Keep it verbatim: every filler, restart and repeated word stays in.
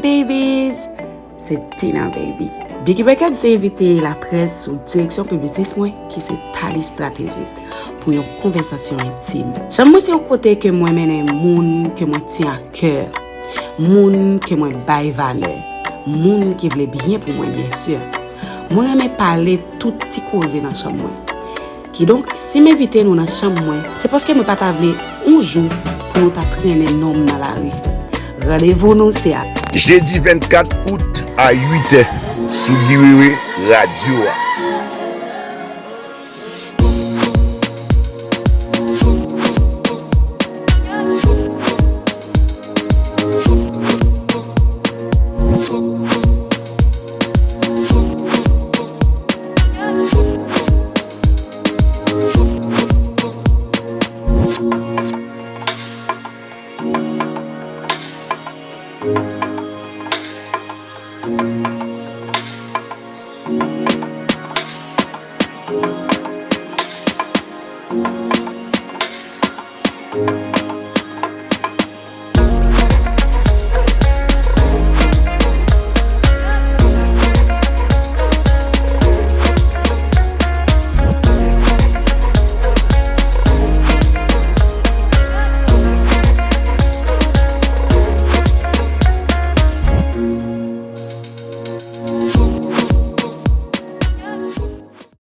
Babies! Se Tina Baby. Biggy Records te envite laprès sou direksyon piblisitris mwen, ki se Thalie Strategist, pou yon konvèsasyon entim. Chanm mwen se yon kote ke mwen mennen moun ke mwen tyen a kè, moun ke mwen bay valè, moun ki vle byen pou mwen, byen si. Mwen renmen pale tout ti koze nan chanm mwen. Kidonk, si m envite nou nan chanm mwen, se paske mwen pa ta vle yon jou pou nou ta trennen non m nan lari. Randevou nou se a jedi vennkat out a uit è sou Guy Wewe Radyo a.